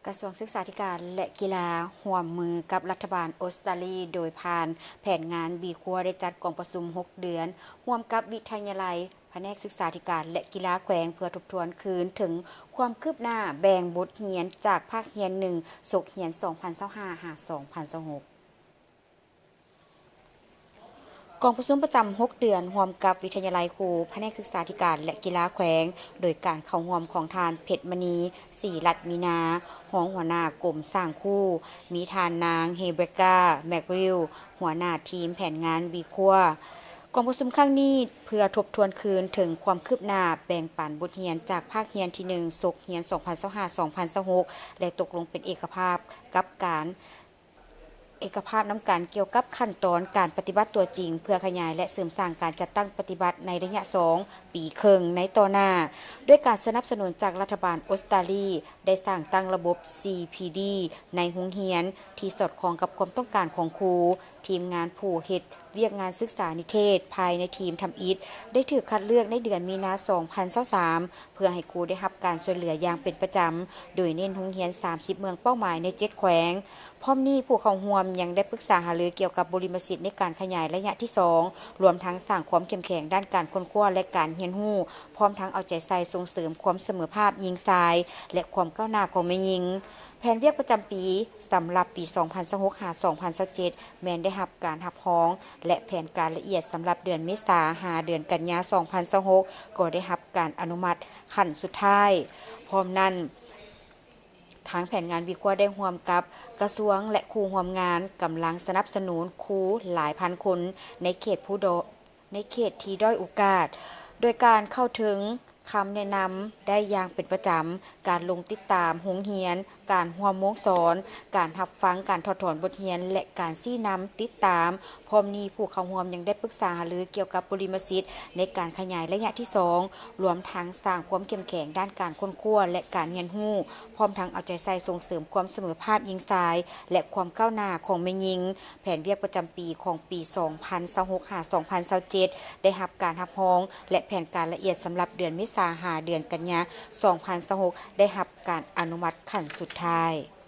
ກະຊວງສຶກສາທິການ ແລະ ກິລາ ຮ່ວມມືກັບລັດຖະບານອົດສະຕາລີ ໂດຍຜ່ານແຜນງານ B Core ໄດ້ຈັດກອງປະຊຸມຫົກເດືອນ ຮ່ວມກັບວິທະຍາໄລ ພະແນກສຶກສາທິການ ແລະ ກິລາແຂວງ ເພື່ອທົບທວນຄືນເຖິງຄວາມຄືບໜ້າແບ່ງບົດຮຽນຈາກພາກຮຽນໜຶ່ງ ສົກຮຽນ ສອງພັນຊາວຫ້າ ຫາ ສອງພັນຊາວຫົກ. ກອງປະຊຸມປະຈຳຫົກເດືອນ ຮ່ວມກັບວິທະຍາໄລຄູ ພະແນກສຶກສາທິການ ແລະ ກິລາແຂວງ ໂດຍການເຂົ້າຮ່ວມຂອງທ່ານ ເພັດມະນີ ສີລັດມີນາ ຮອງຫົວໜ້າກົມສ້າງຄູ່, ມີທ່ານນາງ ເຮເບກາ ແມັກຣິວ ຫົວໜ້າທີມແຜນງານ B Core. ກອງປະຊຸມຄັ້ງນີ້ເພື່ອທົບທວນຄືນເຖິງຄວາມຄືບໜ້າແບ່ງປັນບົດຮຽນຈາກພາກຮຽນທີໜຶ່ງ ສົກຮຽນ ສອງພັນຊາວຫ້າ ສອງພັນຊາວຫົກ ແລະ ຕົກລົງເປັນເອກະພາບກັບການ ເອກະພາບນຳກັນກ່ຽວກັບຂັ້ນຕອນການປະຕິບັດຕົວຈິງ ເພື່ອຂະຫຍາຍ ແລະ ເສີມສ້າງການຈັດຕັ້ງປະຕິບັດໃນໄລຍະສອງປີເຄິ່ງໃນຕໍ່ໜ້າ, ດ້ວຍການສະໜັບສະໜູນຈາກລັດຖະບານອົດສະຕາລີ ໄດ້ສ້າງຕັ້ງລະບົບ CPD ໃນໂຮງຮຽນ ທີ່ສອດຄ່ອງກັບຄວາມຕ້ອງການຂອງຄູ, ທີມງານຜູ້ເຮັດວຽກງານສຶກສານິເທດພາຍໃນທີມທຳອິດ ໄດ້ຖືກຄັດເລືອກໃນເດືອນມີນາ ສອງພັນຊາວສາມ ເພື່ອໃຫ້ຄູໄດ້ຮັບການຊ່ວຍເຫຼືອຢ່າງເປັນປະຈຳ, ໂດຍເນັ້ນໂຮງຮຽນ ສາມສິບ ເມືອງເປົ້າໝາຍໃນ ເຈັດ ແຂວງ. ພ້ອມນີ້, ຜູ້ເຂົ້າຮ່ວມຍັງໄດ້ປຶກສາຫາລືກ່ຽວກັບບຸລິມະສິດໃນການຂະຫຍາຍໄລຍະທີສອງ, ລວມທັງສ້າງຄວາມເຂັ້ມແຂງດ້ານການຄົ້ນຄວ້າ ແລະ ການຮຽນຮູ້, ພ້ອມທັງເອົາໃຈໃສ່ສົ່ງເສີມຄວາມສະເໝີພາບຍິງຊາຍ ແລະ ຄວາມກ້າວໜ້າຂອງແມ່ຍິງ. ແຜນວຽກປະຈຳປີສຳລັບປີ ສອງພັນຊາວຫົກ ຫາ ສອງພັນຊາວເຈັດ ແມ່ນໄດ້ຮັບການຮັບຮອງ ແລະ ແຜນການລະອຽດສຳລັບເດືອນເມສາ ຫາ ເດືອນກັນຍາ ສອງພັນຊາວຫົກ ກໍໄດ້ຮັບການອະນຸມັດຂັ້ນສຸດທ້າຍ. ພ້ອມນັ້ນ, ທາງແຜນງານ B Core ໄດ້ຮ່ວມກັບກະຊວງ ແລະ ຄູ່ຮ່ວມງານ ກຳລັງສະໜັບສະໜູນຄູຫຼາຍພັນຄົນໃນເຂດຜູ້ດ- ໃນເຂດທີ່ດ້ອຍໂອກາດ, ໂດຍການເຂົ້າເຖິງຄຳແນະນຳໄດ້ຢ່າງເປັນປະຈຳ, ການລົງຕິດຕາມໂຮງຮຽນ, ການຮ່ວມໂມງສອນ, ການຮັບຟັງການຖອດຖອນບົດຮຽນ ແລະ ການຊີ້ນຳຕິດຕາມ. ພ້ອມນີ້, ຜູ້ເຂົ້າຮ່ວມຍັງໄດ້ປຶກສາຫາລືກ່ຽວກັບບຸລິມະສິດໃນການຂະຫຍາຍໄລຍະທີສອງ, ລວມທັງສ້າງຄວາມເຂັ້ມແຂງດ້ານການຄົ້ນຄວ້າ ແລະ ການຮຽນຮູ້, ພ້ອມທັງເອົາໃຈໃສ່ສົ່ງເສີມຄວາມສະເໝີພາບຍິງຊາຍ ແລະ ຄວາມກ້າວໜ້າຂອງແມ່ຍິງ. ແຜນວຽກປະຈຳປີຂອງປີ ສອງພັນຊາວຫົກ ຫາ ສອງພັນຊາວເຈັດ ໄດ້ຮັບການຮັບຮອງ ແລະ ແຜນການລະອຽດສຳລັບເດືອນເມສາ ຫາ ເດືອນກັນຍາ ສອງພັນຊາວຫົກ ໄດ້ຮັບການອະນຸມັດຂັ້ນສຸດທ້າຍ.